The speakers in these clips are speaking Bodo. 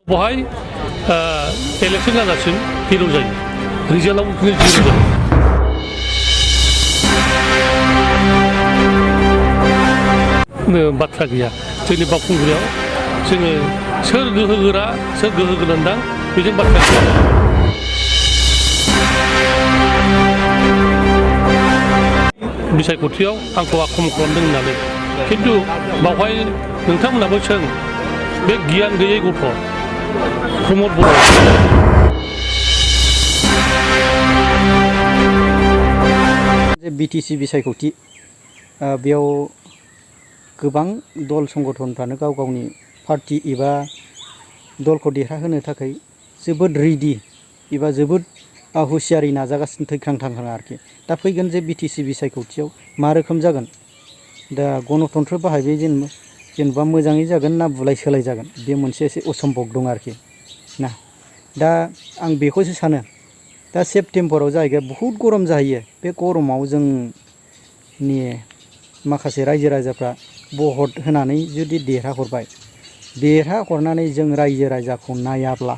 बहाय इलेक्शन जाजासिम हिर' जायो रिजाल्टआव जिर' जायो बाथ्रा गैया जोंनि बावखुंग्रियाव जोङो सोर गोहो गोरा सोर गोहो गोनांदां बेजों बाथ्रा गैया बिसायख'थियाव आंखौ आख्रमन खालामदों होननानै खिन्थु बावहाय नोंथांमोनाबो सों बे गियान गैयै गथ' प्रमद बर' बिटिसि बिसायख'थि बेयाव गोबां दल संगठनफ्रानो गाव गावनि पार्टी एबा दलखौ देरहाहोनो थाखाय जोबोद रेडि एबा जोबोद हुसियारि नाजागासिनो थैख्रां थांख्रां आरोखि दा फैगोन जे बिटिसि बिसायख'थियाव मा रोखोम जागोन दा गणतन्त्र बाहायबाय जेनेबा मोजाङै जागोन ना बुलाय सोलाय जागोन बे मोनसे एसे असम्भब दं आरोखि ना दा आं बेखौसो सानो दा सेप्तेम्बराव जाहैगोन बहुद गरम जाहैयो बे गरमाव जोंनि माखासे रायजो राजाफ्रा भट होनानै जुदि देरहाहरनानै जों रायजो राजाखौ नायाब्ला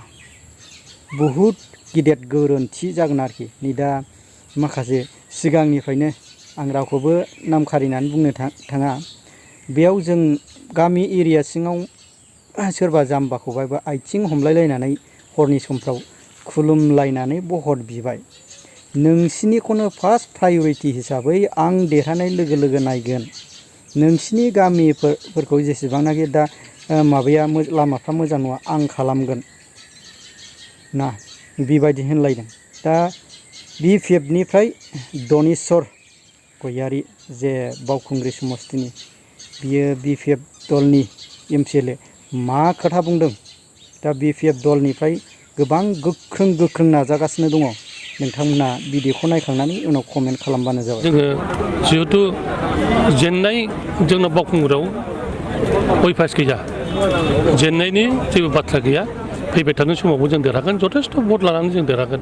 बहुद गिदिर गोरोन्थि जागोन आरोखि नै दा माखासे सिगांनिफ्रायनो आं रावखौबो नाम खारिनानै बुंनो थाङा बेयाव जों गामि एरिया सिङाव सोरबा जाम्बाखौबा आथिं हमलायलायनानै हरनि समफ्राव खुलुमलायनानै भट बिबाय नोंसिनिखौनो फार्स्ट प्रायरिटि हिसाबै आं देरहानाय लोगो लोगो नायगोन नोंसिनि गामिफोरखौ जेसेबांनाखि दा माबाया लामाफ्रा मोजां नङा आं खालामगोन ना बेबायदि होनलायदों दा BPF-निफ्राय दनेस्वर गयारि जे बावखुंग्रि समस्तिनि बियो BPF दलनि MCLA मा खोथा बुंदों दा BPF दलनिफ्राय गोबां गोख्रों नाजागासिनो दङ नोंथांमोना भिडिअखौ नायखांनानै उनाव कमेन्ट खालामबानो जाबाय जोङो जिहेतु जेननाय जोंना बावखुंग्रियाव अयभास गैया जेननायनि जेबो बाथ्रा गैया फैबाय थानाय समावबो जों देरहागोन जथेस्थ' भट लानानै जों देरहागोन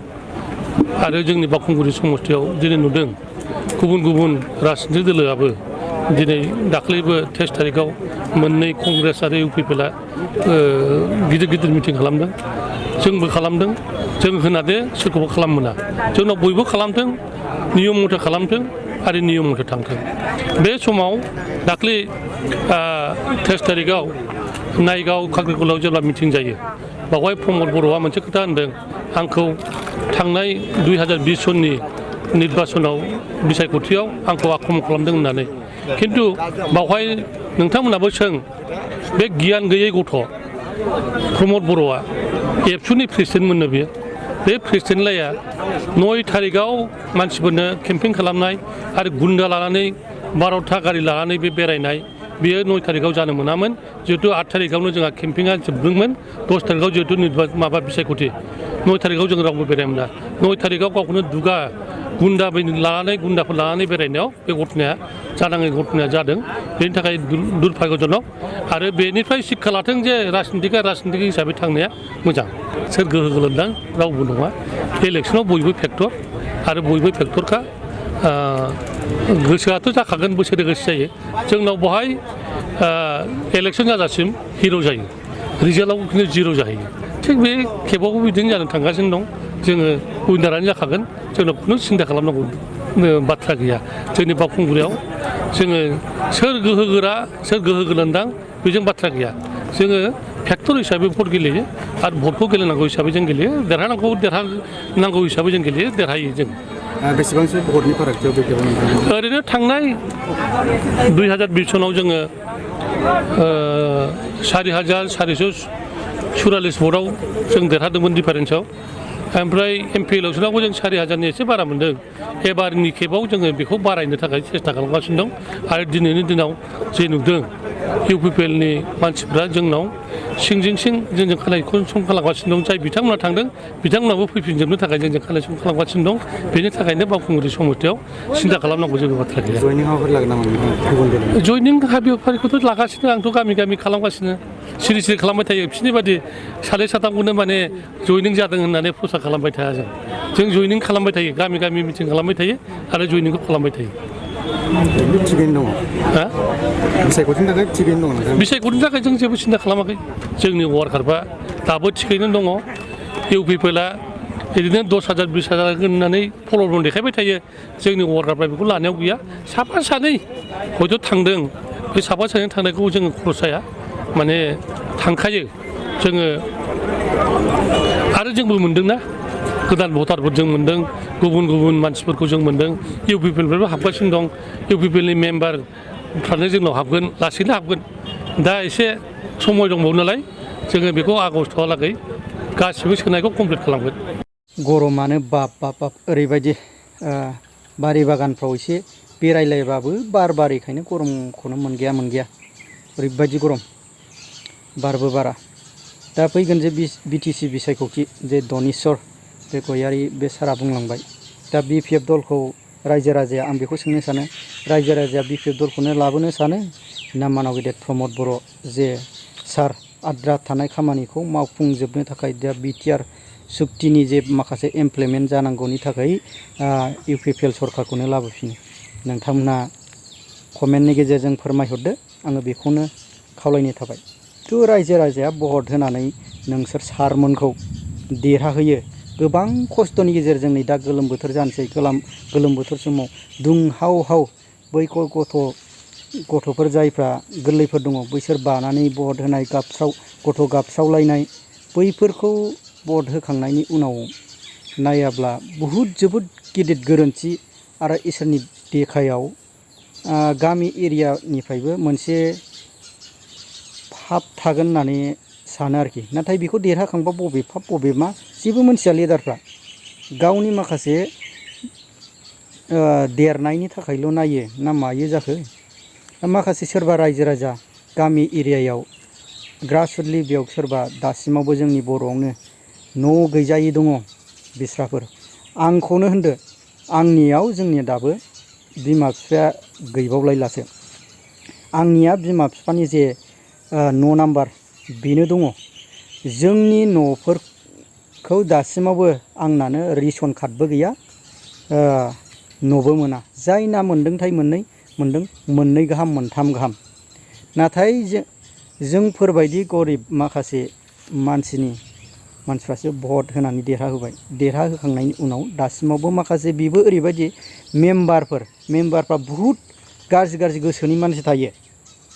आरो जोंनि बावखुंग्रि समस्तियाव दिनै नुदों गुबुन राजनितिक दोलोआबो दिनै दाख्लैबो 23 थारिखआव मोननै कंग्रेस आरो UPPला गिदिर मिटिं खालामदों जोंबो खालामदों जों होनादे सोरखौबो खालाम मोना जोंनाव बयबो खालामथों नियम मथे खालामथों आरो नियम मथे थांथों बे समाव दाख्लै 23 थारिखआव नायगाव काग्रिकलाव जेब्ला मिटिं जायो बावहाय प्रमद बर'आ मोनसे खोथा होनदों आंखौ थांनाय 2020 सननि निर्बाचनाव बिसायख'थियाव आंखौ आख्रमन खालामदों होननानै खिन्थु बावहाय नोंथांमोनाबो सों बे गियान गैयै गथ' प्रमद बर'आ एबसुनि प्रेसिडेन्ट मोननो बियो बे प्रेसिडेन्ट लाया 9 थारिखआव मानसिफोरनो केम्पिं खालामनाय आरो गुन्दा लानानै 12था गारि लानानै बे बेरायनाय बियो 9 थारिखआव जानो मोनामोन जिहेतु 8 थारिखआवनो जोंहा केम्पिंआ जोबदोंमोन 10 थारिखआव जिहेतु माबा बिसायख'थि 9 थारिखआव जों रावबो बेरायनो मोना 9 थारिखआव गावखौनो गुन्दाफोर लानानै बेरायनायाव बे घटनाया जानाङै घटनाया जादों बेनि थाखाय दुर्भाग्यजनक आरो बेनिफ्राय शिक्षा लाथों जे राजनितिक हिसाबै थांनाया मोजां सोर गोहो गोनांदां रावबो नङा इलेक्सनाव बयबो फेक्टर आरो बयबो फेक्टरखा गोसोआथ' जाखागोन बोसोरे गोसो जायो जोंनाव बहाय इलेक्सन जाजासिम हिर' जायो रिजाल्टआव खिन्थु जिर' जाहैयो थिग बे खेबावबो बिदिनो जानो थांगासिनो दं जोङो उइनारानो जाखागोन जोंनाव खुनु सिन्था खालामनांगौ बाथ्रा गैया जोंनि बावखुंग्रियाव जोङो सोर गोहो गोरा सोर गोहो गोनांदां बेजों बाथ्रा गैया जोङो फेक्टर हिसाबै भट गेलेयो आरो भटखौ गेलेनांगौ हिसाबै जों गेलेयो देरहानांगौ हिसाबै जों गेलेयो देरहायो जों बेसेबांसो भटनि फारागथियाव बे ओरैनो थांनाय 2020 सनाव जोङो 4,444 भटआव जों देरहादोंमोन डिफारेन्सआव ओमफ्राय MP इलेक्सनावबो जों 4,000नि एसे बारा मोन्दों एबारनि खेबाव जोङो बेखौ बारायनो थाखाय सेस्था खालामगासिनो दं आरो दिनैनि दिनाव जे नुदों UPPLनि मानसिफ्रा जोंनाव सिंजों जोंजों कानेक्सन खालामगासिनो दं जाय बिथांमोना थांदों बिथांमोनाबो फैफिनजोबनो थाखाय जोंजों कानेक्सन खालामगासिनो दं बेनि थाखायनो बावखुंग्रि समस्तियाव सिन्था खालामनांगौ जेबो बाथ्रा गैया जयनिं हाबाफारिखौथ' लागासिनो आंथ' गामि खालामगासिनो सिरि खालामबाय थायो बिसोरनि बादि सानै साथामखौनो माने जयनिं जादों होननानै प्रसार खालामबाय थाया जों जयनिं खालामबाय थायो गामि मिटिं खालामबाय थायो आरो जयनिंखौ खालामबाय थायो थिगैनो दङ बिसायख'थिनि थाखाय थिगैनो दङ बिसायख'थिनि थाखाय जों जेबो सिन्था खालामाखै जोंनि वार्कारफ्रा दाबो थिगैनो दङ इउ पि पि एल आ बिदिनो 10,000 20,000 होननानै फल'बन देखायबाय थायो जोंनि वार्डारफ्रा बेखौ लानायाव गैया साफा सानै हयथ' थांदों बे साफा सानै थांनायखौ जोङो खरसाया माने थांखायो जोङो आरो जोंबो मोनदोंना गोदान भटारफोर जों मोनदों गुबुन गुबुन मानसिफोरखौ जों मोनदों इउ पि पि एल निफ्रायबो हाबगासिनो दं इउ पि पि एल नि मेम्बारफ्रानो जोंनाव हाबगोन लासैनो हाबगोन दा एसे समय दंबावो नालाय जोङो बेखौ आगस्ट'हालागै गासिबो सोनायखौ कमप्लिट खालामगोन गरमानो बाब बाब बाब ओरैबायदि बारि बागानफ्राव एसे बेरायलायबाबो बार बारिखायनो गरमखौनो मोनगैया ओरैबायदि गरम बारबो बारा दा फैगोन जे बि टि सि बिसायख'थि जे धनेस्वर बे गयारि बे सारा बुंलांबाय दा बि पि एफ दलखौ रायजो राजाया आं बेखौ सोंनो सानो रायजो राजाया बि पि एफ दलखौनो लाबोनो सानो ना मानाव गेदेर प्रमद बर' जे सार आद्रा थानाय खामानिखौ मावफुंजोबनो थाखाय दा बि टि आर सुक्तिनि जे माखासे इमप्लिमेन्ट जानांगौनि थाखाय इउ पि पि एल सरकारखौनो लाबोफिनो नोंथांमोना कमेन्टनि गेजेरजों फोरमायहरदो आङो बेखौनो खावलायनाय थाबाय थ' रायजो राजाया भट होनानै नोंसोर सारमोनखौ देरहाहोयो गोबां खस्थ'नि गेजेरजों नै दा गोलोम बोथोर जानोसै गोलोम बोथोर समाव दुंहाव बै गथ'फोर जायफ्रा गोरलैफोर दङ बैसोर बानानै भट होनाय गथ' गाबस्रावलायनाय बैफोरखौ भट होखांनायनि उनाव नायाब्ला जोबोद गिदिर गोरोन्थि आरो इसोरनि देखायाव गामि एरियानिफ्रायबो मोनसे फाब थागोन होननानै सानो आरोखि नाथाय बेखौ देरहाखांबा बबे फाब बबे मा जेबो मोनथिया लिडारफ्रा गावनि माखासे देरनायनि थाखायल' नायो ना मायो जाखो माखासे सोरबा रायजो राजा गामि एरियायाव ग्रासरुट लेभेलाव सोरबा दासिमावबो जोंनि बर'आवनो न' गैजायै दङ बिस्राफोर आंखौनो होनदो आंनियाव जोंनिया दाबो बिमा बिफाया गैबावलायलासो आंनिया बिमा बिफानि जे न' नाम्बार बेनो दङ जोंनि न'फोरखौ दासिमावबो आंनानो रेशन कार्डबो गैया न'बो मोना जायना मोनदोंथाय मोननै गाहाम मोनथाम गाहाम नाथाय जोंफोरबायदि गरिब माखासे मानसिफ्रासो भट होनानै देरहाहोखांनायनि उनाव दासिमावबो माखासे बेबो ओरैबायदि मेम्बारफ्रा बुहुद गाज्रि गोसोनि मानसि थायो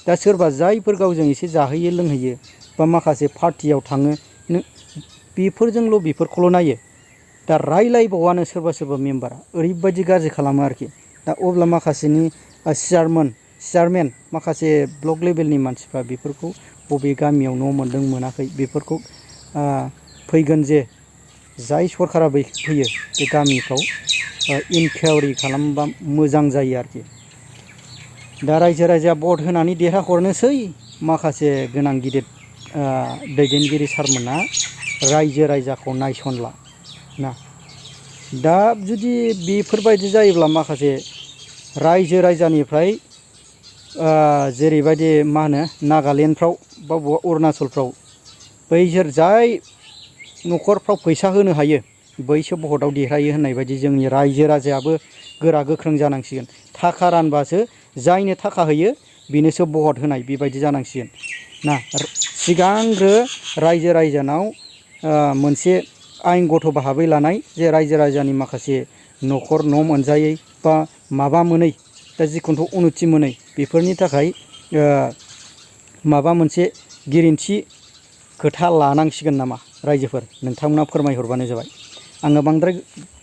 दा सोरबा जायफोर गावजों एसे जाहोयो लोंहोयो बा माखासे पार्टियाव थाङो बेफोरखौल' नायो दा रायलायबावानो सोरबा मेम्बारा ओरैबायदि गाज्रि खालामो आरोखि दा अब्ला माखासेनि चेयारमेन माखासे ब्लक लेभेलनि मानसिफ्रा बेफोरखौ बबे गामियाव न' मोनदों मोनाखै बेफोरखौ फैगोन जे जाय सरकारा फैयो बे गामिफ्राव इनकुवारि खालामबा मोजां जायो आरोखि दा रायजो राजाया भट होनानै देरहाहरनोसै माखासे गोनां गिदिर दैदेनगिरि सारमोना रायजो राजाखौ नायसनला ना दा जुदि बेफोरबायदि जायोब्ला माखासे रायजो राजानिफ्राय जेरैबायदि मा होनो नागालेण्डफ्राव बा अरुणाचलफ्राव बैसोर जाय न'खरफ्राव फैसा होनो हायो बैसो भटआव देरहायो होननाय बायदि जोंनि रायजो राजायाबो गोरा गोख्रों जानांसिगोन थाखा रानबासो जायनो थाखा होयो बेनोसो भट होनाय बेबायदि जानांसिगोन ना सिगांग्रो रायजो राजानाव मोनसे आयेन गथ' भाबै लानाय जे रायजो राजानि माखासे न'खर न' मोनजायै बा माबा मोनै दा जिखुनु उन्नति मोनै बेफोरनि थाखाय माबा मोनसे गेरेन्थि खोथा लानांसिगोन नामा रायजोफोर नोंथांमोना फोरमायहरबानो जाबाय आङो बांद्राय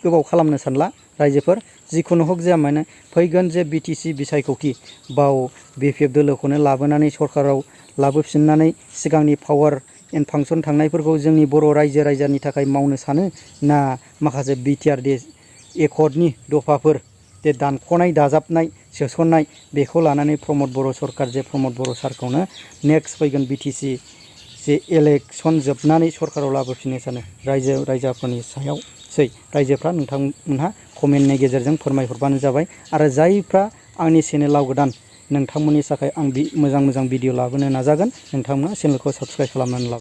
गोबाव खालामनो सानला रायजोफोर जिखुनु हक जाया मानो फैगोन जे बि टि सि बिसायख'थि बाव बि पि एफ दोलोखौनो लाबोनानै सरकाराव लाबोफिननानै सिगांनि पावार एन्ड फांसन थांनायफोरखौ जोंनि बर' रायजो राजानि थाखाय मावनो सानो ना माखासे बि टि आर एकर्डनि दफाफोर जे दानख'नाय दाजाबनाय सोसननाय बेखौ लानानै प्रमद बर' सारखौनो नेक्स्ट फैगोन बि टि सि जे इलेक्सन जोबनानै सरकाराव लाबोफिननो सानो रायजोफोरनि सायावसै रायजोफ्रा नोंथांमोनहा कमेन्टनि गेजेरजों फोरमायहरबानो जाबाय आरो जायफ्रा आंनि चेनेलाव गोदान नोंथांमोननि थाखाय आं मोजां भिडिअ लाबोनो नाजागोन नोंथांमोना चेनेलखौ साबस्क्राइब खालामनानै ला